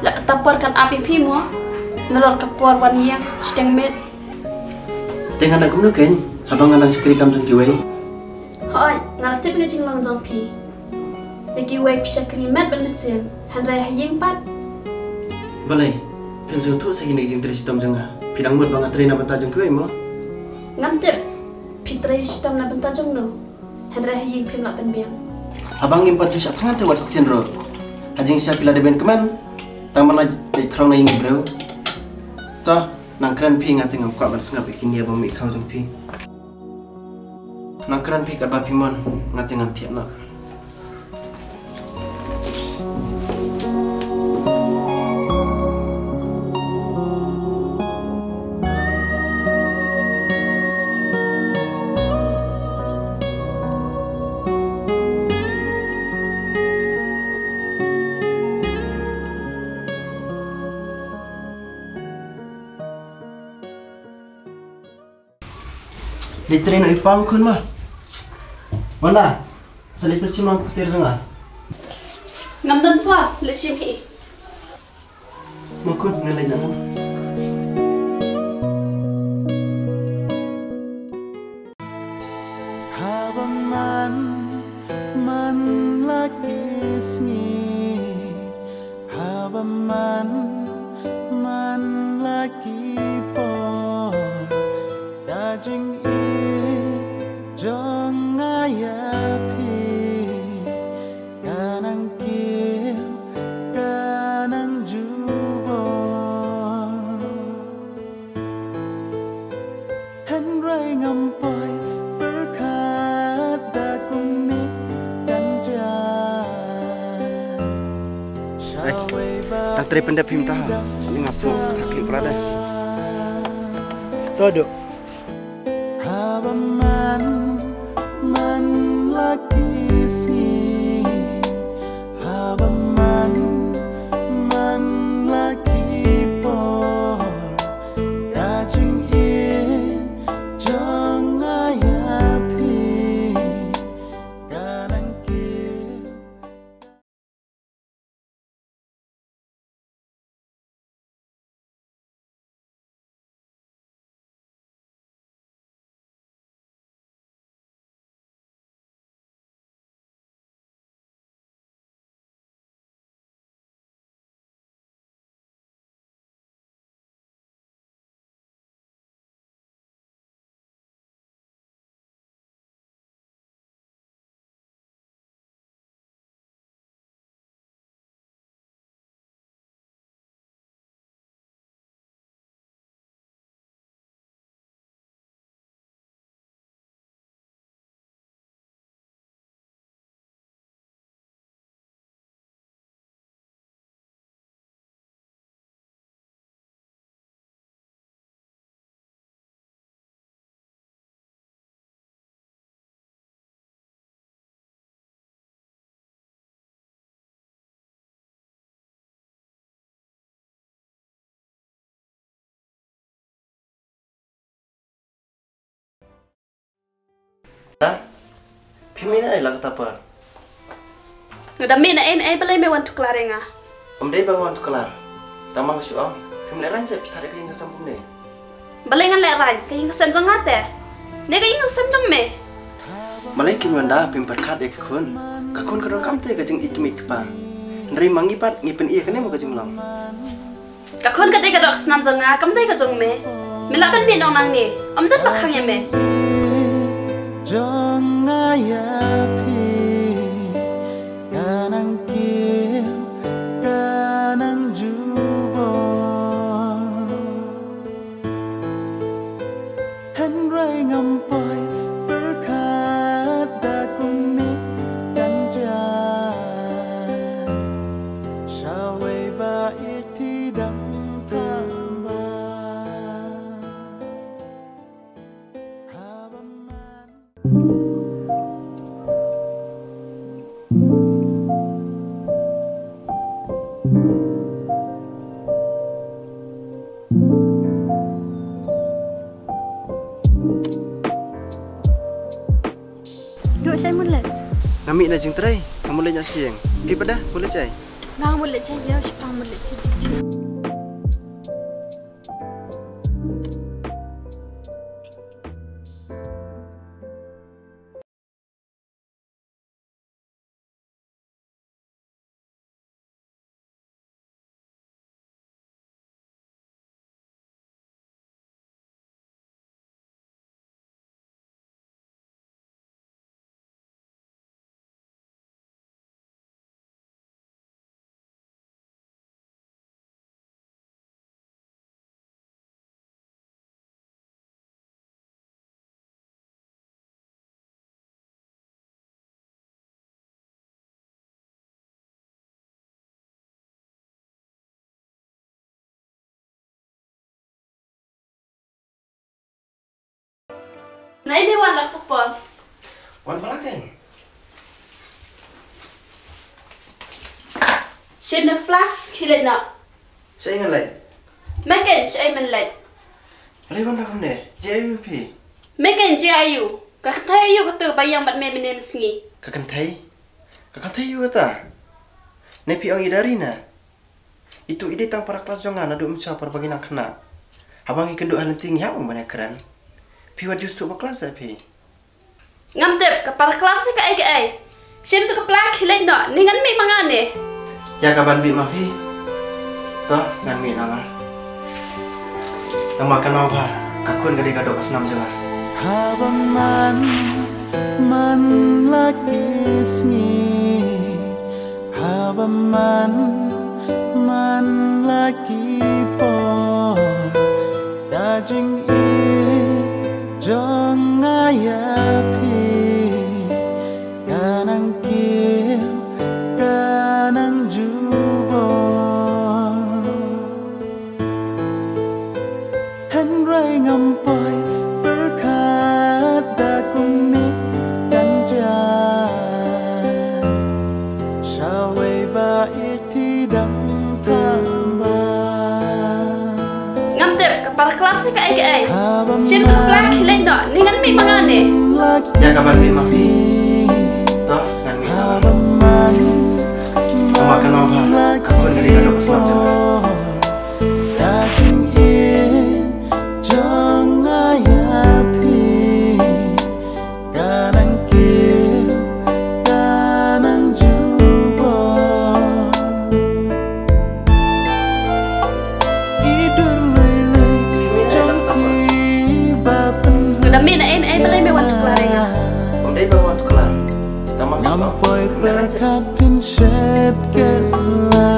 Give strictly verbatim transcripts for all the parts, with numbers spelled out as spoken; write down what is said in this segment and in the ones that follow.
La kata por kan ap ïa phi mo. Nalor ka por wan ïeng shiteng miet. Te nga nang kumno kein, haba nga nang shakri kam jong kiwei. Hooid, nga la tip ïa ka jinglong jong phi. Ïa kiwei phi shakri met bad mynsiem, hynrei ha ïing pat. Balei, phim sngewthuh sa ïa kine ki jingtrei shitom jong nga. Phi dang mut ba nga trei na bynta jong kiwei mo? Ngam tip, phi trei shitom na bynta jong no. Hynrei ha ïing phim lah pynbiang. Haba ngim pat ju shah thngan te wat shisien ruh. Ha jingshisha phi la dei ban kmen. Tang ban leit khrong na ïing briew. To, nang kren phi, nga te ngam kwah ban sngap ïa ki nia ba mih khaw jong phi. Nang kren phi katba phi mon, nga te ngan thiah noh. Dei trei noh i pang khun ma. Wanda, sa leit pynshim lang ktir jong nga. Ngam don por leit shim hi. Ma khun, ngan leit noh. Haba man, man la ki sngi, haba man, man la ki por, ka jingïeit jong nga ïa phi ka nang kiew, ka nang jubor. Hynrei ngam poi pyrkhat da kumne kan jia. Ai, tang trei pyndep phim ta ha. Ani nga sngewthuh klik pura deh. To duk. Haba man, man la ki sngi, haba man, man la ki por, ka jingïeit jong nga ïa phi ka nang kiew. Da, phim mih na ei la kata por? Nga da mih na ei, na ei balei me wan tuklar ïa nga? Ym dei ba wan tuklar. Tang ma nga shu ong, phim lehraiñ seh phi thad ïa ka ïing ka sem kumne. Balei ngan lehraiñ, ka ïing ka sem jong nga te? Ne ka ïing ka sem jong me? Balei kin wan da phim pyrkhat ïa ka khun? Ka khun ka donkam te ka jingïeit kmie kpa. Hynrei ma ngi pat ngi pyni ïa kane mo ka jinglong. Ka khun ka dei ka doh ka snam jong nga, kam dei ka jong me. Me lah ban mih noh nangne, ym don ba khang ïa me. Jong nga ïa phi, ka nang kiew, ka nang jubor. Hynrei ngam poi pyrkhat da kumne kan jia. Shawei ba ïeit phi dang tang ba. Haba man. Duk shai mun leh. Nga mih na jingtrei, nga mut leit noh sha ïing. Phi pat da, mut leit shai? Nang mut leit jai ïa u, shipang mut leit jai. Nai me wan la kpong. Wan ba la keng. Shin na kpla, khie leit noh. Shaei ngan leit? Me keiñ, shaei men leit? Lei wan da kumne, jia ïa u phi. Me keiñ, jia ïa u. Ka kynthei ïa u katu ba ïeng bad me mynne mynsngi. Ka kynthei? Ka kynthei ïa u kata? Ne phi ong i da ri na? Itu i dei tang para klas jong nga naduh mynshwa por ba ngi nang khynnah. Haba ngi kynduh ha lynti ngi hap ong ban ïakren. Phi wat ju suk ba klas eh phi. Ngam tip ka para klas ne kaei kaei. Shim tu ka pla, khie leit noh, ne ngan mih ma nga ne. Ïa ka ban mih ma phi. To ngan mih noh nga. Tang ma ka nong pha, ka khun ka dei ka doh ka snam jong nga. Haba man man la ki sngi, haba man man la ki por, ka jingïeit jong nga ïa phi ka nang kiew, ka nang jubor. Hynrei ngam poi pyrkhat da kumne kan jia, shawei ba ïeit phi dang tang ba. Ngam tip ka para klas ne kaei kaei. Shim tu ka pla, khie leit noh, ne ngan mih ma nga ne. Ïa ka ban mih ma phi. To ngan mih noh. Tang ma ka nong pha, ka khun ka dei ka doh ka snam jong nga. Ka jingïeit jong nga ïa phi ka nang kiew, ka nang jubor. I dur lei lei jong phi ba pynhap. Ka da mih na ei na ei, balei me wan tuklar ïa nga? Ym dei ba wan tuklar. Ngam poi pyrkhat phin shet kylla.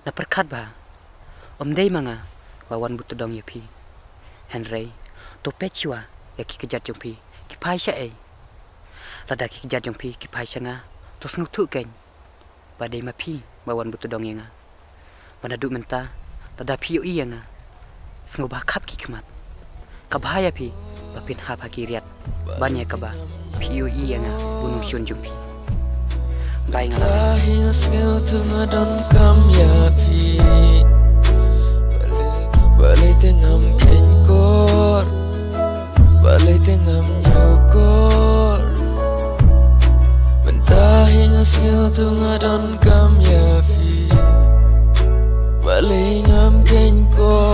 Na pyrkhat ba ym dei ma nga ba wan buh tdong ïa phi. Hynrei to peit shuwa ïa ki kjat jong phi ki phai sha ei. Lada ki kjat jong phi ki phai sha nga, to sngewthuh keiñ ba dei ma phi ba wan buh tdong ïa nga. Ba naduh mynta lada phi ïohi ïa nga, sngewbha khap ki khmat. Ka bha ïa phi ba phin hap ha ki riat ban ïa kaba phi ïohi ïa nga u nongshun jong phi. Bye nga la. Hi nga sngewthuh nga donkam ïa phi. Balei te ngam kheiñ kor, balei te ngam ñiewkor. Mynta hi nga sngewthuh nga donkam ïa phi. Balei ngam kheiñ kor.